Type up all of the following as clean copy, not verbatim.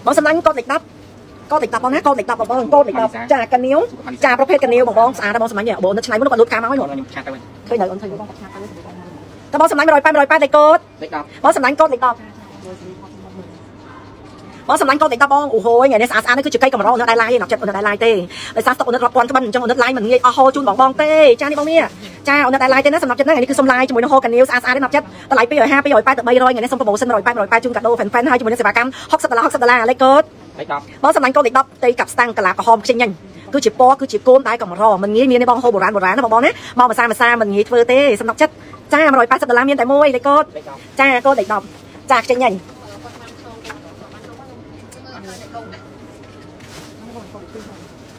បងសម្លាញ់កូដលេខ10កូដលេខ10បងណាកូដលេខ10បងបងកូដលេខ10ចាកានៀវចាប្រភេទកានៀវបងបងស្អាតបងសម្លាញ់បងនៅឆ្នៃមុនគាត់លូតកាមកហើយ បងខ្ញុំ chat ទៅវិញ ឃើញនៅអូនឃើញបងគាត់ chat ទៅតើបងសម្លាញ់180 180លេខកូដ លេខ10 បងសម្លាញ់កូដលេខ10បងសម្លាញ់កូដលេខ10បងអូហូយថ្ងៃនេះស្អាតស្អាតនេះគឺជាកៃកម្រនៅដៃឡាយឯងចិត្តនៅដៃឡាយទេដោយសារស្តុកអូនរាប់ពាន់ក្បិនអញ្ចឹងអូនឡាយមិនងាយអស់ហូជូនបងបងទេចានេះបងនេះចាអូនដៃឡាយទេណាសម្រាប់ចិត្តណាថ្ងៃនេះគឺសុំឡាយជាមួយនឹងហូកានីវស្អាតស្អាតទេសម្រាប់ចិត្តតម្លៃ250 280ទៅ300ថ្ងៃនេះសុំ promotion 180 180ជូនកាដូ fan fan ហើយជាមួយនឹងសេវាកម្ម60ដុល្លារ60ដុល្លារលេខកូដ លេខ10 បងសម្លាញ់កូដលេខ10ទីកាប់ស្តាំងកាឡាក្រហមខ្ចីញញគឺជាពណ៌គឺជាគោមដែលកម្រមិនងាយមានទេបងហូបុរាណបុរាណណាបងបងណាមកភាសាភាសាមិនងាយធ្វើទេសម្រាប់ចិត្តចា180ដុល្លារមានតែមួយលេខកូដ លេខ10 ចាកូដលេខ10ចាខ្ចីញញ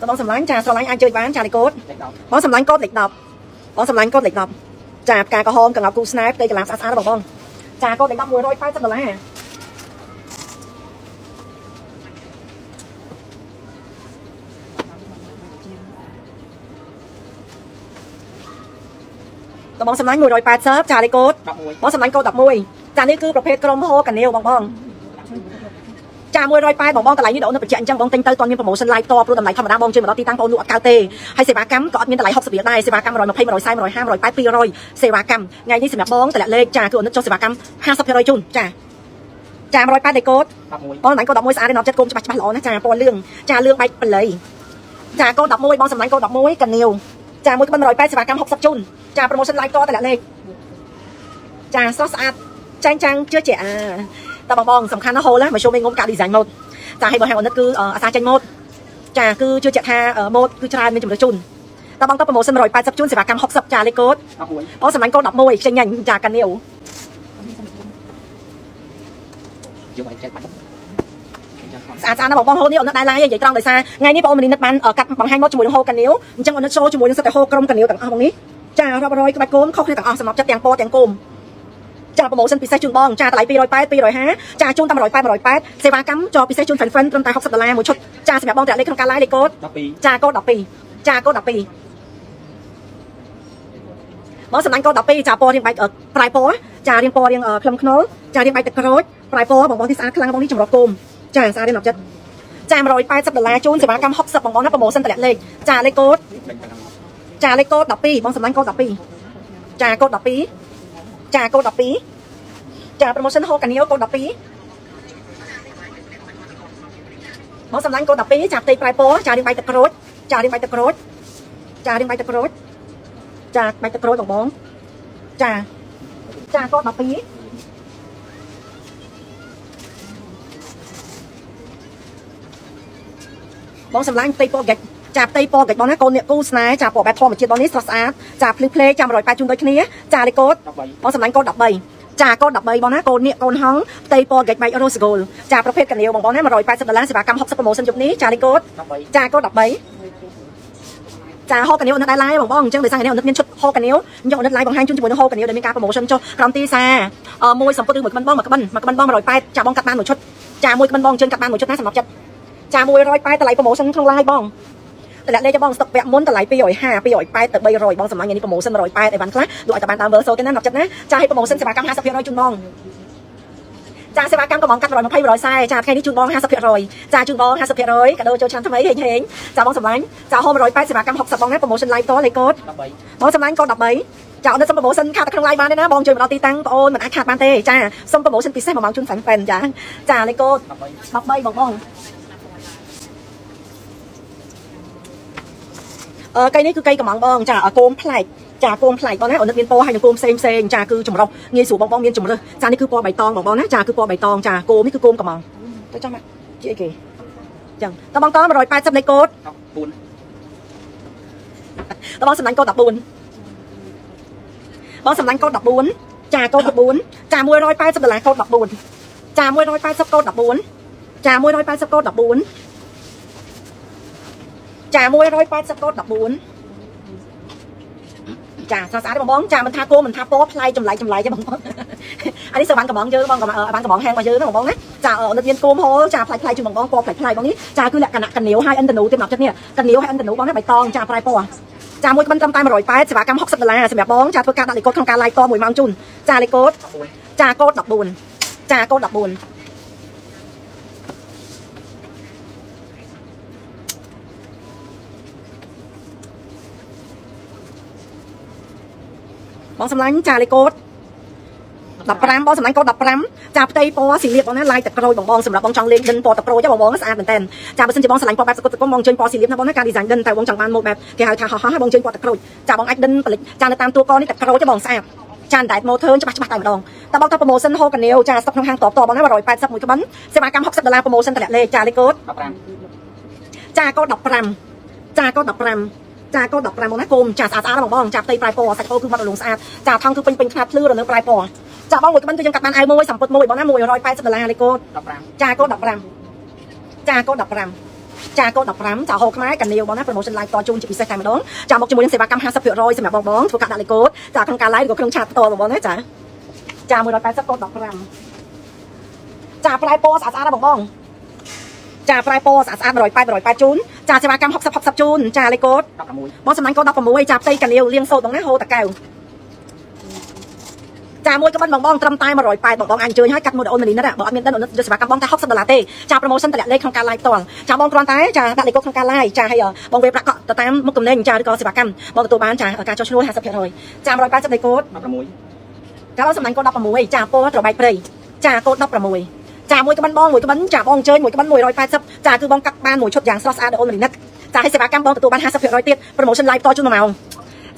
តបងសម្លាញ់ចាស្រឡាញ់អាចជើញបានចាលេខកូដ លេខ10 បងសម្លាញ់កូដលេខ10បងសម្លាញ់កូដលេខ10ចាផ្កាក្រហមកង្កោបគូស្នេហ៍ផ្ទៃកន្លាស្អាតស្អាតបងបងចាកូដលេខ10 180ដុល្លារតបងសម្លាញ់180ចាលេខកូដ 11 បងសម្លាញ់កូដ11ចានេះគឺប្រភេទក្រុមហូកានីវបងបងចា180បងបងតម្លៃនេះដល់អូនបញ្ជាក់អញ្ចឹងបងទិញទៅតមាន promotion live តព្រោះតម្លៃធម្មតាបងជួយមកដល់ទីតាំងបងលក់អត់កើតទេហើយសេវាកម្មក៏អត់មានតម្លៃ60រៀលដែរសេវាកម្ម120 140 150 180 200សេវាកម្មថ្ងៃនេះសម្រាប់បងតម្លាក់លេខចាគឺអូនចុះសេវាកម្ម50%ជូនចាចា180លេខកូដ 11 បងសម្លាញ់កូដ11ស្អាតទេនាំចិត្តគុំច្បាស់ច្បាស់ល្អណាស់ចាពណ៌លឿងចាលឿងបែកបល័យចាកូដ11បងសម្លាញ់កូដ11កានីវចាមួយក្បិន180សេវាកម្ម60ជូនចា promotion live តតម្លាក់លេខចាស្រស់ស្អាតចាញ់ចាំងជឿជាក់អាតើបងបងសំខាន់ណាស់ហូលណាមកជុំឯងងុំកា design ម៉ូតចាឲ្យបើហាងអូនគឺអាសាចេញម៉ូតចាគឺជឿជាក់ថាម៉ូតគឺច្រើនមានជំរឿជូនតើបងត promotion 180ជូនសេវាកម្ម60ចាលេខកូដ 11 បងសម្លាញ់កូដ11ខ្ចីញញចាកានីវ យកឲ្យចេះបាត់ ស្អាតស្អាតណាស់បងបងហូនេះអូនដែរឡាយនិយាយត្រង់ដោយសារថ្ងៃនេះបងអូនមនីនិតបានកាត់បង្ហាញមកជាមួយនឹងហូកានីវអញ្ចឹងអូននិតចូលជាមួយនឹងសិតតែហូក្រុមកានីវទាំងអស់បងនេះចារាប់រយក្បាច់គោមខុសគ្នាទាំងអស់សម្រាប់ចិត្តទាំងពណ៌ទាំងគោមចា promotion ពិសេសជូនបងចាតម្លៃ280 250ចាជូនតែ180 180សេវាកម្មចពិសេសជូន fan fan ត្រឹមតែ60ដុល្លារមួយឈុតចាសម្រាប់បងតម្លាក់លេខក្នុងការ live លេខកូដ 12 ចាកូដ12ចាកូដ12បងសម្លាញ់កូដ12ចាពណ៌រៀងបែកប្រែពណ៌ចារៀងពណ៌រៀងក្លឹមខ្នុរចារៀងបែកទឹកក្រូចប្រែពណ៌បងបងនេះស្អាតខ្លាំងបងនេះចម្រោះគោមចាស្អាតទេដល់ចិត្តចា180ដុល្លារជូនសេវាកម្ម60បងបងណា promotion តម្លាក់លេខចាលេខកូដ ដេញទៅខាង ចាលេខកូដ12បងសម្លាញ់កូដ12ចាកូដ12ចាកូដ12ចា promotion ហូកានីវកូដ12បងសម្លាញ់កូដ12ចាផ្ទៃប្រែពណ៌ចារៀងបែកទឹកក្រូចចារៀងបែកទឹកក្រូចចារៀងបែកទឹកក្រូចចាបែកទឹកក្រូចបងបងចាចាកូដ12បងសម្លាញ់ផ្ទៃពណ៌ហ្គេចចាផ្ទៃពណ៌ហ្គេចបងណាកូនអ្នកគូស្នេហ៍ចាពណ៌បែបធម្មជាតិបងនេះស្រស់ស្អាតចាភ្លឺភ្លេចា180ជូនដូចគ្នាចាលេខកូដ 13 បងសម្លាញ់កូដ13ចាកូដ13បងណាកូននេះកូនហងផ្ទៃពណ៌ហ្គេចបែករ៉ូសហ្គោលចាប្រភេទកានីវបងបងណា180ដុល្លារសេវាកម្ម60 promotion យប់នេះចាលេខកូដ 13 ចាកូដ13ចាហូកានីវនៅដែរឡាយបងបងអញ្ចឹងដោយសារថ្ងៃនេះអូនមានឈុតហូកានីវអញ្ចឹងអូនឡាយបង្ហាញជូនជាមួយនឹងហូកានីវដែលមានការ promotion ចុះក្រោមទីផ្សារមួយសម្ពុតឬមួយក្បិនបងមួយក្បិនមួយក្បិនបង180ចាបងកាត់បានមួយឈុតចាមួយក្បិនបងអញ្ជើញកាត់បានមួយឈុតណាសម្រាប់ចិត្តចា180តម្លៃ promotion ក្នុង live បងតម្លាក់លេខបងស្តុកពាក់មុនតម្លៃ250 280ទៅ300បងសម្លាញ់ថ្ងៃនេះ promotion 180អីវ៉ាន់ខ្លះលក់ឲ្យតែបានដើមវើសូទេណាសម្រាប់ចិត្តណាចាឲ្យ promotion សេវាកម្ម50%ជូនបងចាសេវាកម្មកំងកាត់120 140ចាថ្ងៃនេះជូនបង50%ចាជូនបង50%កាដូចូលឆ្នាំថ្មីហេងហេងចាបងសម្លាញ់ចាហូ180សេវាកម្ម60បងណា promotion live តលេខកូដ 13 បងសម្លាញ់កូដ13ចាអូនសុំ promotion ខាតតែក្នុង live បានទេណាបងជួយមកដល់ទីតាំងបងអូនមិនអាចខាតបានទេចាសុំ promotion ពិសេស1ម៉ោងជូន fan fan ចាចាលេខកូដ 13 13បងបងអឺកៃនេះគឺកៃកំងបងចាគោមប្លែកចាគោមប្លែកបងណាអូនមានពណ៌ហើយនឹងគោមផ្សេងផ្សេងចាគឺចម្រុះងាយស្រួលបងបងមានជំរើសចានេះគឺពណ៌បៃតងបងបងណាចាគឺពណ៌បៃតងចាគោមនេះគឺគោមកំងទៅចាំជាអីគេចឹងតបងត180លេខកូដ 14 តបងសម្លាញ់កូដ14បងសម្លាញ់កូដ14ចាកូដ14ចា180ដុល្លារកូដ14ចា180កូដ14ចា180កូដ14ចា180កូដ14ចាស្អាតស្អាតបងបងចាមិនថាគោមិនថាពណ៌ផ្លែចម្លែកចម្លែកទេបងបងអានេះសវណ្ណកំងយើងបងកំងកំងហាងរបស់យើងណាបងបងណាចាអត់មានគោមហូលចាផ្លែផ្លែជូនបងបងពណ៌ផ្លែផ្លែបងនេះចាគឺលក្ខណៈកនីវហើយអិនតនូទេមកចិត្តនេះកនីវហើយអិនតនូបងណាបៃតងចាប្រែពណ៌ចាមួយក្បិនត្រឹមតែ180សេវាកម្ម60ដុល្លារសម្រាប់បងចាធ្វើការដាក់លេខកូដក្នុងការ live ត1ម៉ោងជូនចាលេខកូដ 14 ចាកូដ14ចាកូដ14 បងសម្លាញ់ចាលេខកូដ15បងសម្លាញ់កូដ15ចាផ្ទៃពណ៌ស៊ីលៀបបងណាឡាយតក្រូចបងបងសម្រាប់បងចង់លេងដិនពណ៌តក្រូចបងបងស្អាតមែនតើចាបើសិនជាបងស្រឡាញ់ពណ៌បែបសកុតសកុំបងជើញពណ៌ស៊ីលៀបណាបងណាការ design ដិនតែបងចង់បានម៉ូតបែបគេហៅថាហោះហោះបងជើញពណ៌តក្រូចចាបងអាចដិនបលិចចានៅតាមតួកនេះតក្រូចបងស្អាតចាតែម៉ូធើច្បាស់ច្បាស់តែម្ដងតែបងថា promotion ហូកានីវចាស្តុកក្នុងហាងតបតបងណា180មួយក្បិនសេវាកម្ម60ដុល្លារ promotion តម្លាក់លេខចាលេខកូដ15ចាកូដ15ចាកូដ15ចាកូដ15បងណាគោមចាស្អាតស្អាតបងបងចាផ្ទៃប្រៃពណ៌សាច់ហូគឺមាត់រលូងស្អាតចាថង់គឺពេញពេញខ្នាតភ្លឺរលើប្រៃពណ៌ចាបងមួយក្បិនគឺយើងកាត់បានអាវមួយសម្ពុតមួយបងណា180ដុល្លារលេខកូដ15ចាកូដ15ចាកូដ15ចាកូដ15ចាហូខ្មែរកានីវបងណា promotion live តជូនជាពិសេសតែម្ដងចាមកជាមួយនឹងសេវាកម្ម50%សម្រាប់បងបងធ្វើការដាក់លេខកូដចាក្នុងការ live ឬក៏ក្នុង chat ផ្ទាល់បងបងណាចាចា180កូដ15ចាប្រែពណ៌ស្អាតស្អាតណាបងបងចាប្រែពណ៌ស្អាតស្អាត180 180ជូនចាសេវាកម្ម60 60ជូនចាលេខកូដ16បងសម្លាញ់កូដ16ចាផ្ទៃកានីវលៀងសូត្របងណាហូតកៅចាមួយក្បិនបងបងត្រឹមតែ180បងបងអាចអញ្ជើញឲ្យកាត់មួយអូនមនីណាបើអត់មានដិនអូនយកសេវាកម្មបងតែ60ដុល្លារទេចា promotion តម្លាក់លេខក្នុងការ live ផ្ទាល់ចាបងគ្រាន់តែចាដាក់លេខកូដក្នុងការ live ចាឲ្យបងវេប្រាក់កក់ទៅតាមមុខតំណែងចាឬក៏សេវាកម្មបងទទួលបានចាការចុះឈ្នួល50%ចា180លេខកូដ16ចាបងសម្លាញ់កូដ16ចាពណ៌ត្របែកព្រៃចាកូដ16ចាមួយក្បិនបងមួយក្បិនចាបងអញ្ជើញមួយក្បិន180ចាគឺបងកាត់បានមួយឈុតយ៉ាងស្រស់ស្អាតដល់អូនមនីណាចាឲ្យសេវាកម្មបងទទួលបាន50%ទៀត promotion live តជូន1ម៉ោង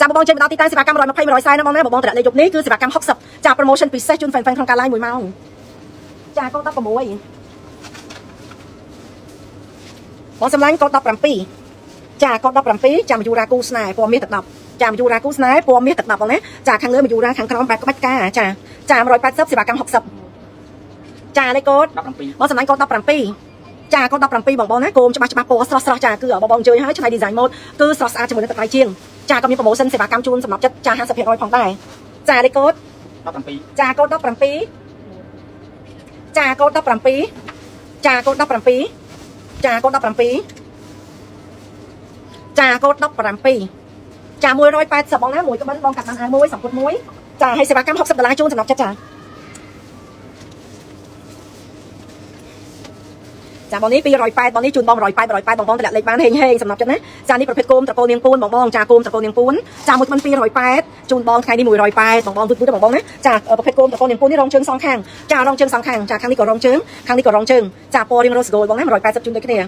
ចាបងបងចេញមកដល់ទីតាំងសេវាកម្ម120 140ណាបងណាបងបងតម្លាក់លេខយប់នេះគឺសេវាកម្ម60ចា promotion ពិសេសជូន fan fan ក្នុងការ live 1ម៉ោងចាកូដ16បងសម្លាញ់កូដ17ចាកូដ17ចាមយូរ៉ាគូស្នេហ៍ពណ៌មាសទឹក10ចាមយូរ៉ាគូស្នេហ៍ពណ៌មាសទឹក10បងណាចាខាងលើមយូរ៉ាខាងក្រោមបែបក្បាច់ផ្កាចាចា180សេវាកម្ម60ចាលេខកូដ17បងសម្លាញ់កូដ17ចាកូដ17បងបងណាគោមច្បាស់ច្បាស់ពណ៌ស្រស់ស្រស់ចាគឺបងបងអញ្ជើញហើយឆ្នៃ design mode គឺស្រស់ស្អាតជាមួយនឹងទឹកដៃជាងចាក៏មាន promotion សេវាកម្មជូនសម្រាប់ចិត្តចា50%ផងដែរចាលេខកូដ17ចាកូដ17ចាកូដ17ចាកូដ17ចាកូដ17ចាកូដ17ចា180បងណាមួយក្បិនបងកាត់បានអាវមួយសម្ពុតមួយចាឲ្យសេវាកម្ម60ដុល្លារជូនសម្រាប់ចិត្តចាចាបងនេះ280បងនេះជូនបង180 180បងបងតម្លាក់លេខបានហេងហេងសម្រាប់ចិត្តណាចានេះប្រភេទគោមត្រកូលនាងពួនបងបងចាគោមត្រកូលនាងពួនចាមួយក្បិន280ជូនបងថ្ងៃនេះ180បងបងវឹតវឹតបងបងណាចាប្រភេទគោមត្រកូលនាងពួននេះរងជើងសងខាងចារងជើងសងខាងចាខាងនេះក៏រងជើងខាងនេះក៏រងជើងចាពណ៌រៀង rose gold បងណា180ជូនដូចគ្នា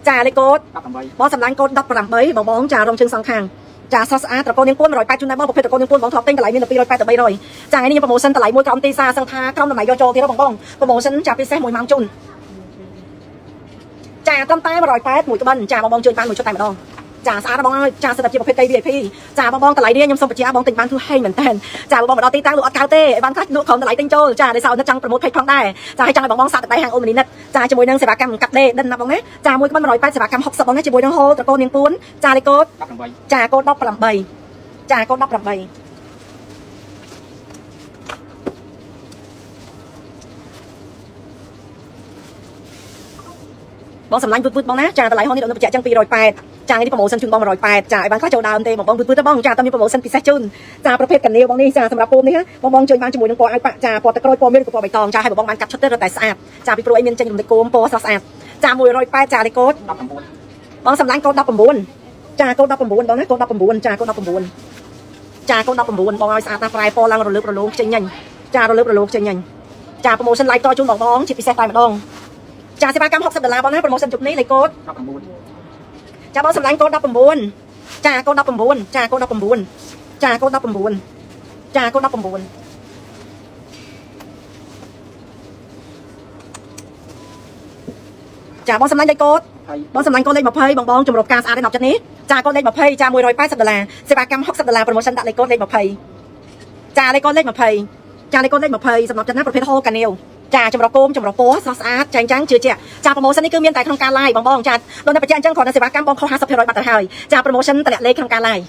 ចាលេខកូដ18បងសម្លាញ់កូដ18បងបងចារងជើងសងខាងចាស្រស់ស្អាតត្រកូលនាងពួន180ជូនដែរបងប្រភេទត្រកូលនាងពួនបងធ្លាប់ទិញតម្លៃមានតែ280ទៅ300ចាថ្ងៃនេះខ្ញុំ promotion តម្លៃមួយក្រោមទីសាសឹងថាក្រោមតម្លៃយកចូលទៀតបងបង promotion ចាពិសេស1ម៉ោងជូនចាត្រឹមតែ180មួយក្បិនចាបងបងជើញបានមួយឈុតតែម្ដងចាស្អាតបងអើយចាសិតតែជាប្រភេទកៃ VIP ចាបងបងតម្លៃនេះខ្ញុំសូមបញ្ជាក់បងទិញបានគឺហេងមែនតើចាបងបងមកដល់ទីតាំងលក់អត់កៅទេឲ្យបានខ្លះលក់ក្រុមតម្លៃទិញចូលចាដោយសារអូនចង់ promote page ផងដែរចាឲ្យចង់ឲ្យបងបងសាកតម្លៃហាងអូនមនីនិតចាជាមួយនឹងសេវាកម្មកាត់ដេដិនណាបងណាចាមួយក្បិន180សេវាកម្ម60បងណាជាមួយនឹងហូលត្រកូលនាងពួនចាលេខកូដ18ចាកូដ18ចាកូដ18បងសម្លាញ់វឹតវឹតបងណាចាតម្លៃហោះនេះដល់បញ្ជាក់ចឹង280ចាថ្ងៃនេះ promotion ជូនបង180ចាឲ្យបានខ្លះចូលដើមទេបងបងវឹតវឹតទៅបងចាតើមាន promotion ពិសេសជូនចាប្រភេទកានីវបងនេះចាសម្រាប់ពូមនេះបងបងជួយបានជាមួយនឹងពណ៌អាវប៉ាក់ចាពណ៌ទឹកក្រូចពណ៌មាសឬក៏ពណ៌បៃតងចាឲ្យបងបងបានកាត់ឈុតទៅរត់តែស្អាតចាពីព្រោះអីមានចេញរំលេចគោមពណ៌ស្រស់ស្អាតចា180ចាលេខកូដ19បងសម្លាញ់កូដ19ចាកូដ19បងណាកូដ19ចាកូដ19ចាកូដ19បងឲ្យស្អាតណាស់ប្រែពណ៌ឡើងរលើបរលោងខ្ចីញញចារលើបរលោងខ្ចីញញចា promotion live តជូនបងបងជាពិសេសតែម្ដងចាសេវាកម្ម60ដុល្លារបងណា promotion ជប់នេះលេខកូដ19ចាបងសម្លាញ់កូដ19ចាកូដ19ចាកូដ19ចាកូដ19ចាកូដ19ចាបងសម្លាញ់លេខកូដបងសម្លាញ់កូដលេខ20បងបងជំរកការស្អាតឯណប់ចិត្តនេះចាកូដលេខ20ចា180ដុល្លារសេវាកម្ម60ដុល្លារ promotion ដាក់លេខកូដលេខ20ចាលេខកូដលេខ20ចាលេខកូដលេខ20សម្រាប់ចិត្តណាប្រភេទហូកានីវចាចម្រោះគោមចម្រោះពណ៌ស្រស់ស្អាតចែងចាំងជឿជាក់ចា promotion នេះគឺមានតែក្នុងការ live បងបងចាដូចតែបញ្ជាក់អញ្ចឹងគ្រាន់តែសេវាកម្មបងខុស50%បាត់ទៅហើយចា promotion តម្លាក់លេខក្នុងការ live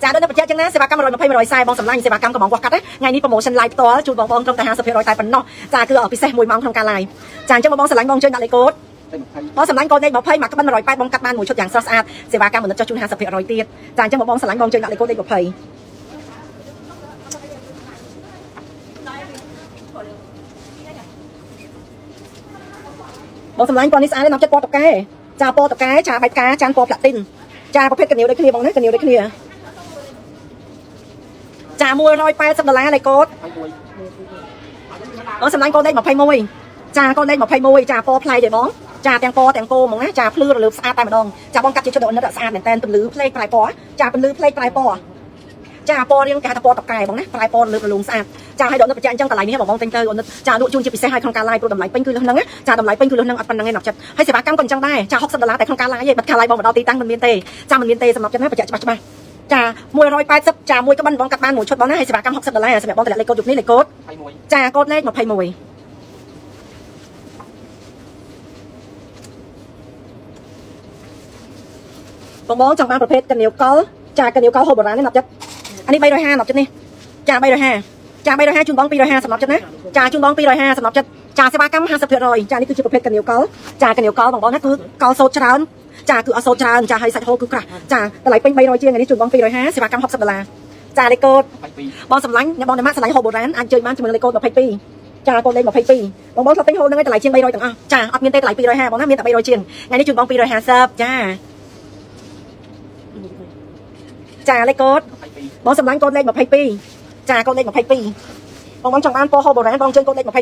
ចាដូចតែបញ្ជាក់អញ្ចឹងណាសេវាកម្ម120 140បងសម្លាញ់សេវាកម្មកំងវាស់កាត់ថ្ងៃនេះ promotion live ផ្ទាល់ជូនបងបងត្រឹមតែ50%តែប៉ុណ្ណោះចាគឺពិសេស1ម៉ោងក្នុងការ live ចាអញ្ចឹងបងបងសម្លាញ់បងអញ្ជើញដាក់លេខកូដបងសម្លាញ់កូដលេខ20មកក្បិន180បងកាត់បានមួយឈុតយ៉ាងស្រស់ស្អាតសេវាកម្មមនុស្សចុះជូន50%ទៀតចាអញ្ចឹងបងបងសម្លាញ់បងអញ្ជើញដាក់លេខកូដលេខ20បងសម្លាញ់ពណ៌នេះស្អាតណាស់ចិត្តពណ៌តកែចាពណ៌តកែចាបែបផ្កាចានពណ៌ផ្លាទីន ចាប្រភេទកានាវដូចគ្នាបងណាកានាវដូចគ្នាចា180ដុល្លារលេខកូដ 21 បងសម្លាញ់កូដលេខ21ចាកូដលេខ21ចាពណ៌ប្លែកទេបងចាទាំងពណ៌ទាំងគោហ្មងណាចាភ្លឺរលើបស្អាតតែម្ដងចាបងកាត់ជាឈុតអូនិតស្អាតមែនតែនពន្លឺផ្លេកប្រែពណ៌ចាពន្លឺផ្លេកប្រែពណ៌ចាពណ៌រៀងគេហៅថាពណ៌តកែបងណាប្រែពណ៌រលើបរលងស្អាតចាឲ្យដល់និតបញ្ជាក់អញ្ចឹងកន្លែងនេះបងបងទិញទៅអូនិតចាលក់ជូនជាពិសេសឲ្យក្នុងការ live ព្រោះតម្លៃពេញគឺលើសហ្នឹងណាចាតម្លៃពេញគឺលើសហ្នឹងអត់ប៉ុណ្្នឹងឯងណាប់ចិត្តហើយសេវាកម្មក៏អញ្ចឹងដែរចា60ដុល្លារតែក្នុងការ live ឯងបិទការ live បងមកដល់ទីតាំងមិនមានទេចាមិនមានទេសម្រាប់ចិត្តណាបញ្ជាក់ច្បាស់ច្បាស់ចា180ចាមួយក្បិនបងកាត់បានមួយឈុតបងណាហើយសេវាកម្ម60ដុល្លារសម្រាប់បងតម្លាក់លេខកូដយប់នេះលេខកូដ 21 ចាកូដលេខ21បងបងចង់បានប្រភេទកានាវកលចាកានាវកលហូបបុរាណនេះណាប់ចិត្តអានេះ350ណាប់ចិត្តនេះចា350ចា350ជូនបង250សម្រាប់ចិត្តណាចាជូនបង250សម្រាប់ចិត្តចាសេវាកម្ម50%ចានេះគឺជាប្រភេទកានាវកលចាកានាវកលបងបងណាគឺកលសូត្រច្រើនចាគឺអត់សូត្រច្រើនចាហើយសាច់ហូរគឺក្រាស់ចាតម្លៃពេញ300ជាងនេះជូនបង250សេវាកម្ម60ដុល្លារចាលេខកូដ 22 បងសម្លាញ់អ្នកបងអ្នកម៉ាក់សម្លាញ់ហូបបុរាណអាចជើញបានជាមួយនឹងលេខកូដ22ចាកូដលេខ22បងបងធ្លាប់ទិញហូបហ្នឹងឯងតម្លៃជាង300ទាំងអស់ចាអត់មានទេតម្លៃ250បងណាមានតែ300ជាងថ្ងៃនេះជូនបង250ចាចាលេខកូដ 22 បងសម្លាញ់កូដលេខ22ចាកូដលេខ22បងបងចង់បានពណ៌ហូបបុរាណបងជើញកូដលេខ22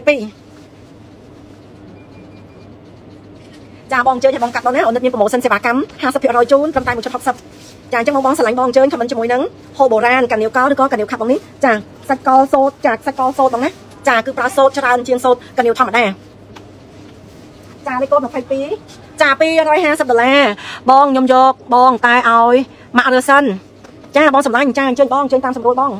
ចាបងអញ្ជើញឲ្យបងកាត់ដល់ណាអូននិតមាន promotion សេវាកម្ម50%ជូនត្រឹមតែ1.60ចាអញ្ចឹងបងបងស្រឡាញ់បងអញ្ជើញ comment ជាមួយនឹងហូបបុរាណកានាវកោឬក៏កានាវខាប់បងនេះចាសាច់កលសូត្រចាសាច់កលសូត្របងណាចាគឺប្រើសូត្រច្រើនជាងសូត្រកានាវធម្មតាចាលេខកូដ22ចា250ដុល្លារបងខ្ញុំយកបងតែឲ្យម៉ាក់រើសិនចាបងសម្លាញ់ចាអញ្ជើញបងអញ្ជើញតាមសម្រួលបង